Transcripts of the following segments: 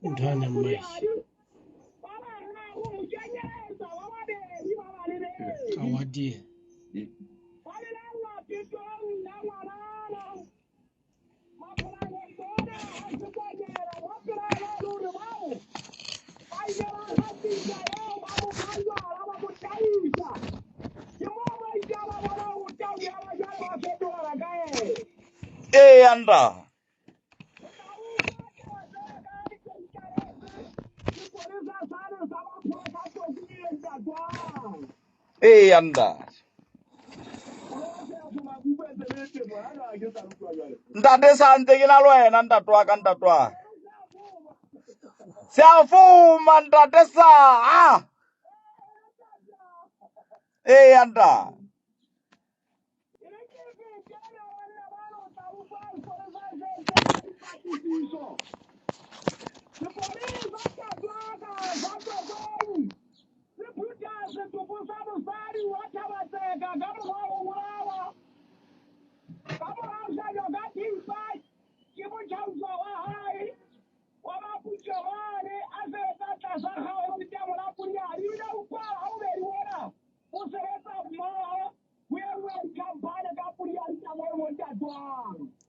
Nthwane mmae. Ka wa die. Eya ntate. Eya ntate. Ntate sa ntse ke na le wena ntate wa ka ntate wa ka. Se a fuma ntate sa. Ah. Eya ntate.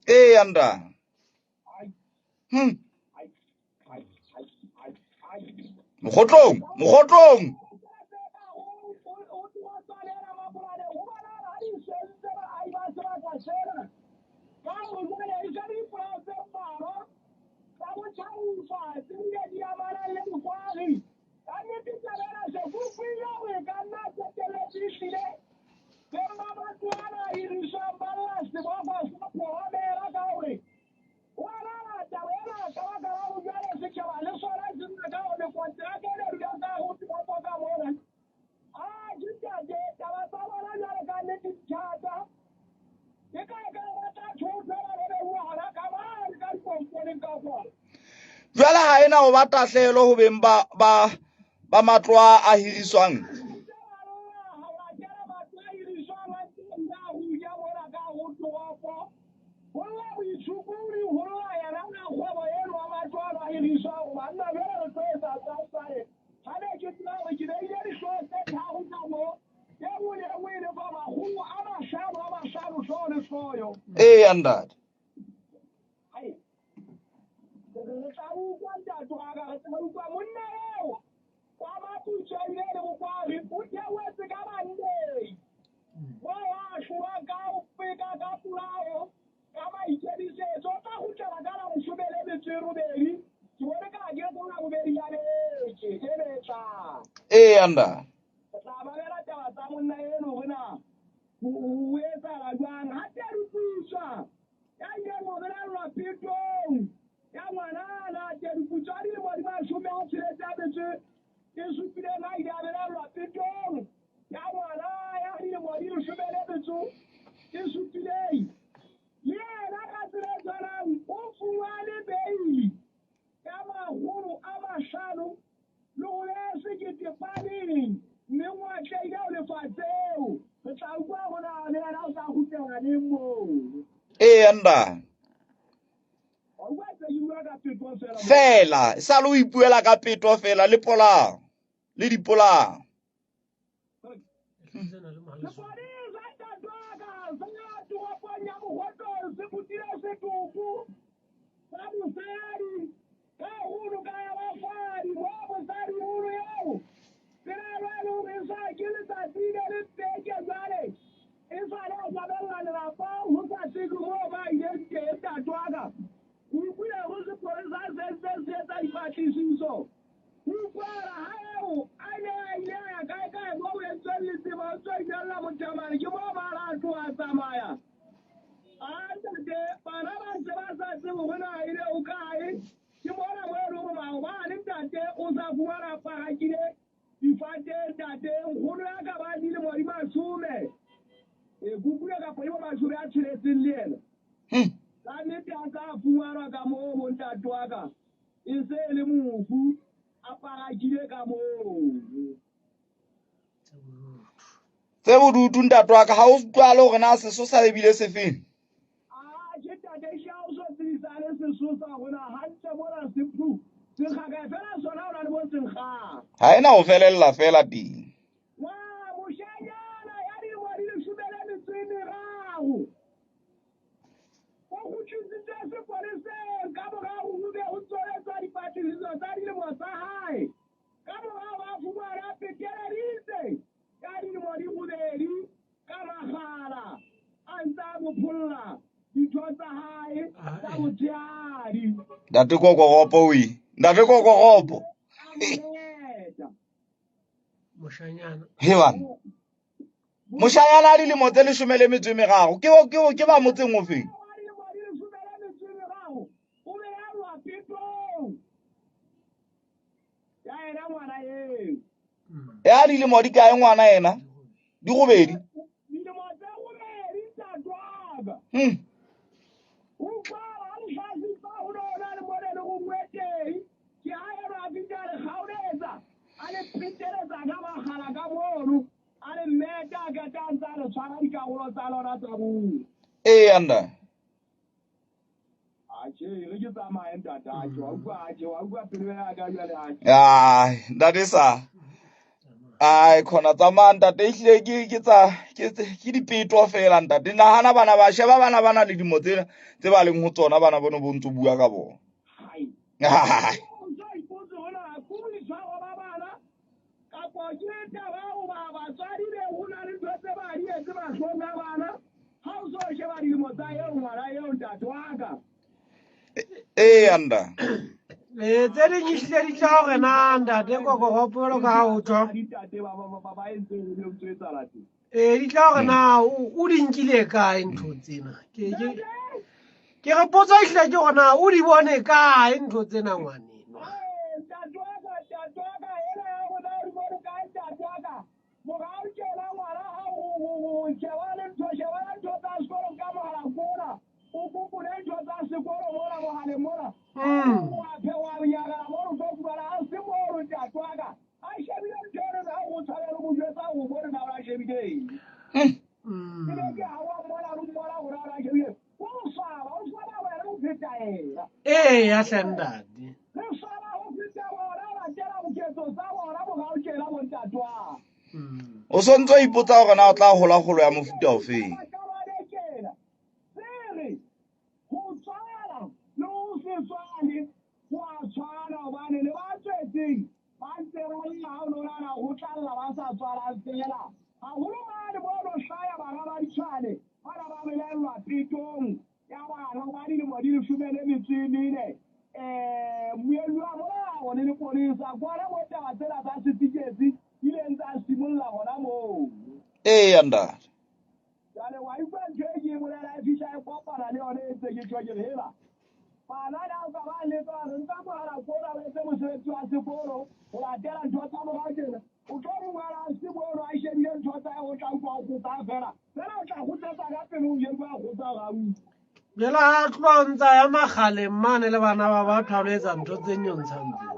Eya ntate. Mokgotlong, mokgotlong. Jwale ha ena ho ba tahlehelo ho beng ba matlo a hiriswang. Eya ntate. Eya ntate. Eya ntate. Fela, sa le o ipuela ka peto fela le polao, le dipolao. Tse bodutu ntate wa ka, ha o utlwale hore na sesosa ebile sefeng? Ha ena ho felella fela teng. Moshanyana ya dilemo di 13 o kgutlisitswe sepoleseng ka mora ho be ho tsweletswa dipatlisiso tsa dilemo tsa hae ka mora ba fumana peteleditse ka dilemo di 8 ka makgala a ntse a bopholla ditho tsa hae tsa botshehadi. Ntate Kokoropo o Ntate Kokoropo. Moshanyana. He bana. Moshanyana a dilemo tse 13 ke ba motseng o feng? Ya dilemo di kae ngwana ena? Di robedi. Ee, anda. Ai, ntate sa. Ai, khona tsamaya ntate, ehlile ke tsa ke dipeto fela ntate. Nahana bana ba sheba bana ba na le dilemo tsena tse ba leng ho tsona bana bono bo ntso bua ka bona. Ai. Ee, anda. Tse ding ehlile di tla hore na ntate Kokoropo jwalo ka ha ho tjho. Di tla hore na o di nkile kae ntho tsena. Ke re potso ehlile ke hore na o di bone kae ntho tsena ngwaneno. Ee, ya hle ntate. O sontso ipotsa hore na o tla hola kgolo ya mofuta ofeng. Ee, ntate. Jwale ha tloha ntsa ya makgaleng mane le bana ba batho ha lo etsa ntho tse nyontshang tse.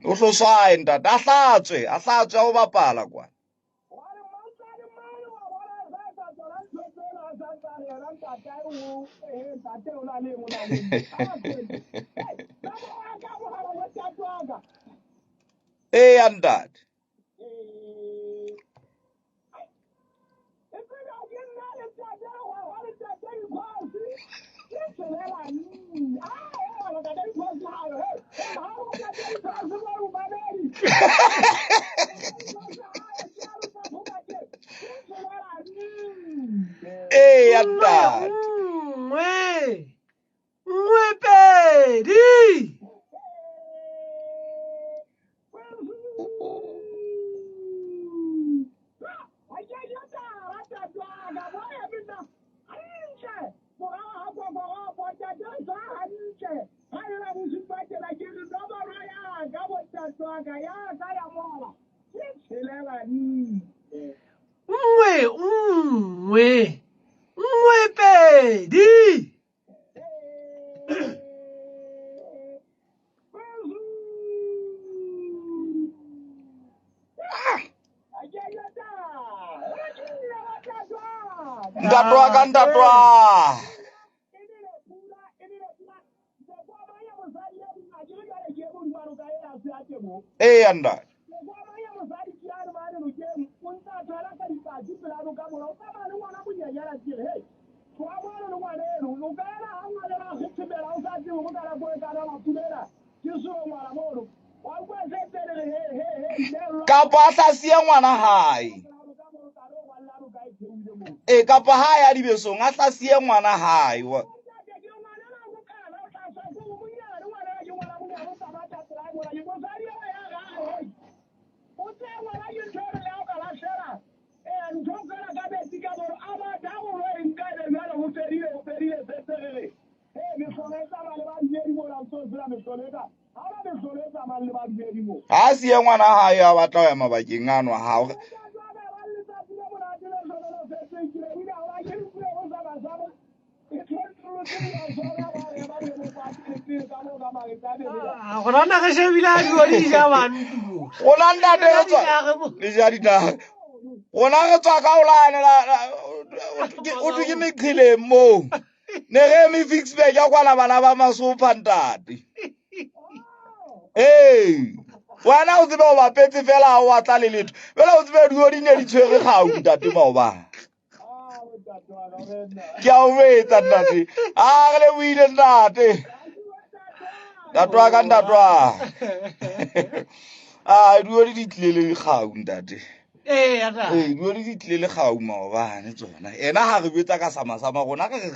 O hloswae ntate, a hlatswe ho bapala kwa. Ee, ntate. Ee, ntate. Nngwe, pedi. Nngwe nngwe nngwe pedi. Ntate wa ka, ntate wa eya ntate. Kapa a tla siya ngwana hae. E kapa ha ya dibesong a tla siya ngwana hae. Ha siye ngwana hae a batla ho ya mabakeng ano a hao. Gona nna re shebile a dio di ja bantu. Rona ntate re tswa le ja dinaha. Rona re tswa ka olane la o thwe ke meqheleng moo. Ne re eme Ficksburg ya kwana bana ba masopha ntate. Ee. Wena o tsebe o bapetse fela ha o atla le letho. Fela o tsebe dio di ne di tshwere kgau ntate maobane. Ke a o betsa ntate. A re lebohile ntate. Ntate wa ka ntate wa. A dio di tlile le kgau ntate. Ee, ntate. Ee, dio di tlile le kgau maobane tsona. Ena ha re betsa ka sama-sama rona re re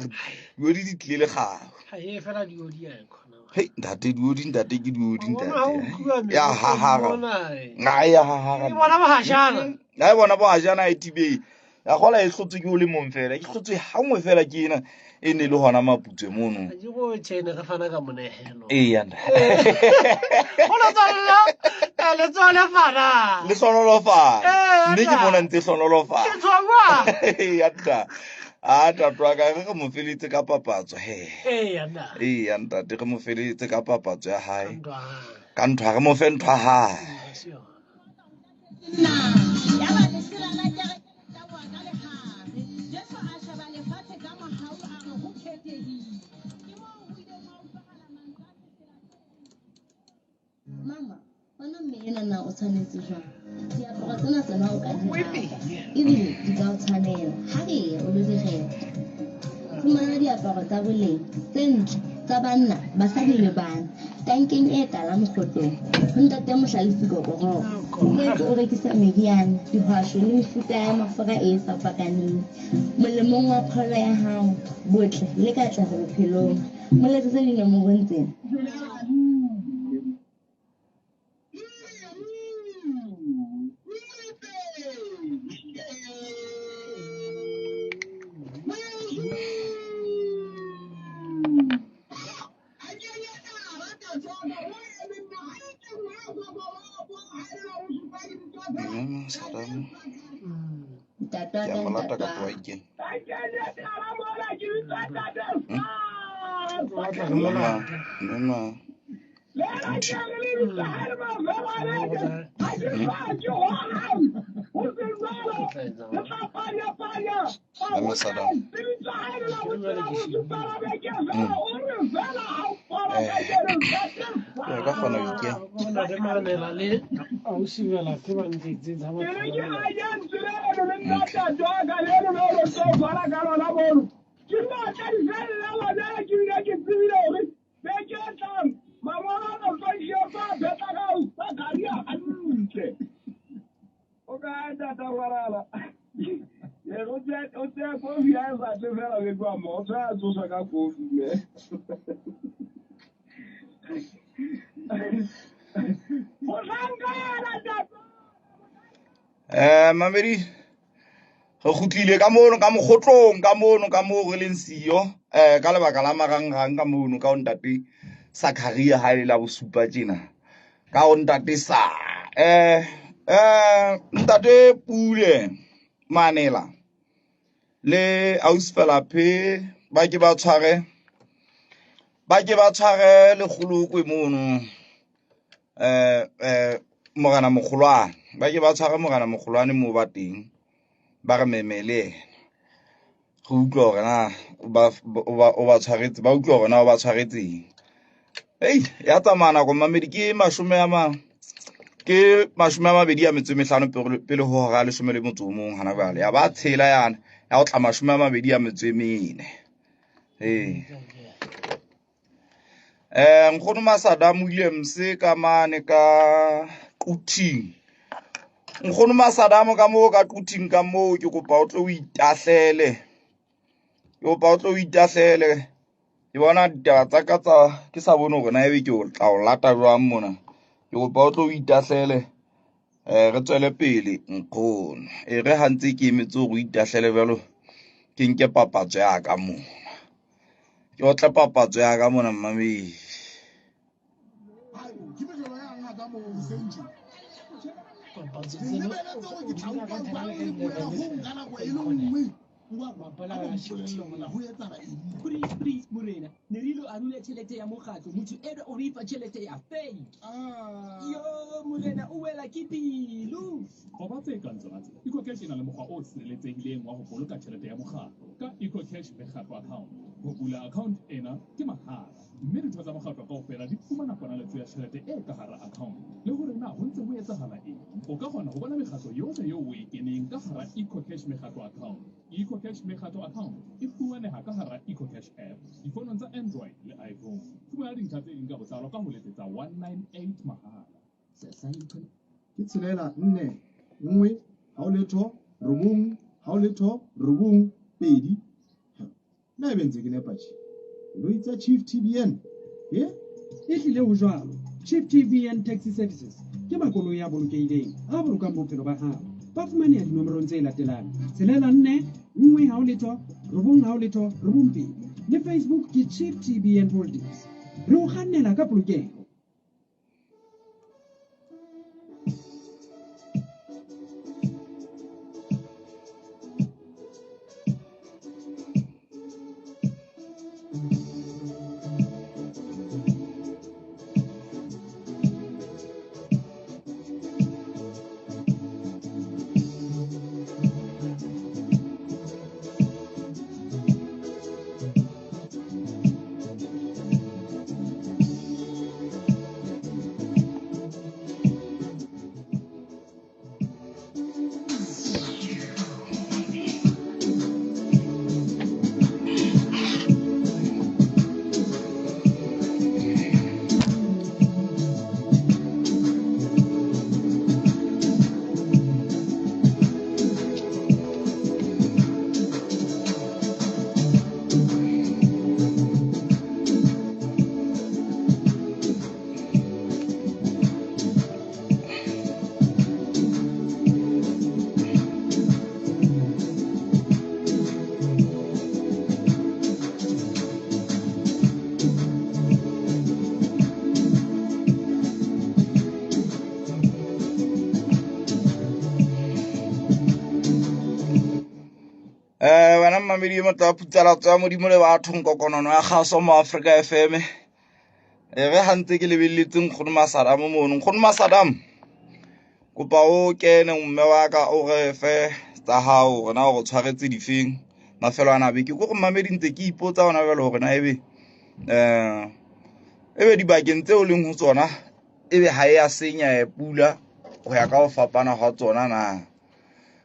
dio di tlile le kgau. Ha e fela dio di a khona. Hei ntate dio di ntate ke dio di Wa bona ha o ntate. tluwa Ya meloko hahara. mona, eh. Ngai ya hahara. Ke bona bohajana. Ngai bona bohajana e tibeng. Ya gola e hlotswe ke o le mong fela. Ke hlotswe hangwe fela ke ena e ne le hona Maputswe mono. Ha ke go tjhene re fana ka monehelo. Ee ntate. Go lo tswalla, le tswale fana. Le hlonolofala. Ee, Mme ke ntate. bona ntse hlonolofala. Ke tswa jwang? Ee ntate. A ntate wa ka re mo feletse ka papatso he. Ee ntate. Ee ntate re mo feletse ka papatso ya hae. Ka ntwa hae. Ka ntwa re mo fe ntwa hae. Mama, bona mme ena na o tshwanetse jwang? Diaparo tsena tsona o ka di rata, ebile di ka o tshwanela. Ha re ye o lo di reka. Fumana diaparo tsa boleng tse ntle tsa banna, basadi le bana tankeng e tala Mokgotlong ho Ntate Mohlalefi Kokoroko. O boetse o rekisa meriana, dihwasho le mefuta ya mafura e fapakaneng molemong wa pholo ya hao, botle le katleho bophelong. Mo letsetse dinomorong tsena. Ntate wa Ke ka, a mo lata ntate ka wa tloha ikeng. Mema, mema. Uthi. Mema Saddam. Re ka kgona ho ikela. Bona re manela le ausi bela ke ba ntse tsa batho. Mamedi re kgutlile ka mono ka mokgotlong ka mono ka moo re leng siyo ka lebaka la marangrang ka mono ka ho ntate Sakaria ha e le la bosupa tjena. Ka ho ntate sa ntate Pule Manela le ausi Felaphe ba ke ba tshware ba ke ba tshware lekgolokwe mono morena mogolwane ba ke ba tshware morena mogolwane moo ba teng ba re memele yena re utlwe hore na o ba tshwaretse ba utlwe hore na o ba tshwaretseng. Ei ya tsamaya nako mamedi ke mashome a ma ke 25 pele ho hora ya 11 hana jwale ya ba tshela yana ya ho tla 24. Ee. Nkgono Masadam Williams ka mane ka Quthing. Nkgono Masadam ka moo ka Quthing ka moo ke kopa o tlo o itahlele. Ke kopa o tlo o itahlele. Ke bona ditaba tsa ka tsa ke sa bone hore na ebe ke o tla o lata jwang mona. Ke kopa o tlo o itahlele re tswele pele nkgono. E re ha ntse ke emetse hore o itahlele jwalo ke nke papatso ya ka mona. Ke otle papatso ya ka mona mmamedi. Please, please, morena. Ne re ilo arula tjhelete ya mokgatlo. Motho enwa o re fa tjhelete ya fake. Yo, morena, o wela ke pelo. Qoba tse kang tsona tse. EcoCash e na le mokgwa o sireletsehileng wa ho boloka tjhelete ya mokgatlo ka EcoCash Mekgatlo account. Ho bula account ena ke mahala, mme ditho tsa mokgatlo kaofela di fumana ponaletso ya tjhelete e ka hara account le hore na ho ntse ho etsahala eng. O ka kgona ho bona mekgatlo yohle eo o e keneng ka hara EcoCash Mekgatlo account. EcoCash Mekgatlo account e fumaneha ka hara EcoCash app difonong tsa Android le iPhone. Fumana dintlha tse ding ka botlalo ka ho letsetsa 198 mahala. Ke 6 4 1 0 0 9 0 9 2. Nna ebe ntse ke nepa tjhe. Koloi tsa Chief TBN. E hlile ho jwalo. Chief TBN Taxi Services ke makoloi a bolokehileng a bolokang bophelo ba hao. Ba fumaneha dinomorong tse latelang: 6 4 1 0 0 9 0 9 2. Le Facebook ke Chief TBN Holdings. Re o kgannela ka polokeho. Wena mmamedi e motla wa phutsalatso ya Modimo le batho nkokonono ya kgaso mo Afrika FM. E re ha ntse ke lebelletse nkgono Masadam mono. Nkgono Masadam, kopa o kene mme wa ka o re fe tsa hao hore na o re tshwaretse difeng mafelo ana a beke. Ke hore mmamedi ntse ke ipotsa hona jwale hore na ebe ebe dibakeng tseo leng ho tsona ebe ha e ya senya pula ho ya ka ho fapana hwa tsona na.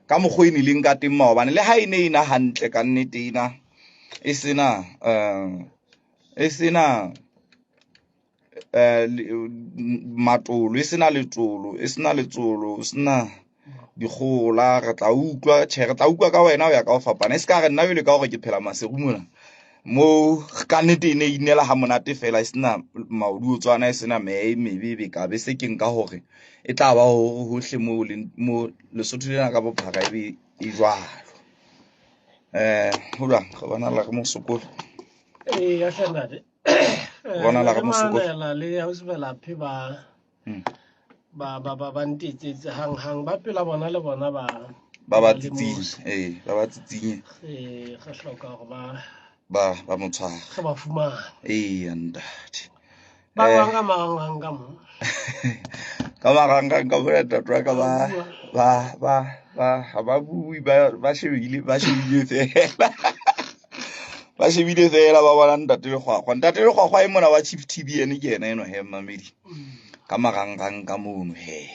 Ka mokgwa e nileng ka teng maobane le ha e ne e na hantle ka nnete ena e sena e sena matolo e sena letsolo e sena letsolo e sena dikgola. Re tla utlwa tjhe re tla utlwa ka wena ho ya ka ho fapana. E se ka re nna jwale ka hore ke phela Maseru mona mo ka nnete e ne e inela ha monate fela e sena maoduotswana e sena meya e mebe ebe ka be se ke nka hore e tla ba hore hohle mo leng mo Lesotho lena ka bophara ebe e jwalo. Ho jwang re bona la re mo sokola. Ee, ya hle ntate. Bona la re mo sokola. Manela le ausi Velaphe ba Ba ba ba ba ntetsetse hang hang ba pela bona le bona ba Ba ba le tsitsinye. mose. Ee, ba ba tsitsinye. Ee, re hloka hore ba Ba ba mo tshware. re ba fumane. Eya ntate. Ba Eh. bang ka marangrang ka mo. Ka marangrang ka mona ntate wa ka ba ba ba ba ha ba bue ba ba shebile ba shebile fela. Ba shebile fela ba bona ntate Lekgwakgwa. Ntate Lekgwakgwa e mona wa Chief TBN ke yena eno he mmamedi. Ka marangrang ka mono he.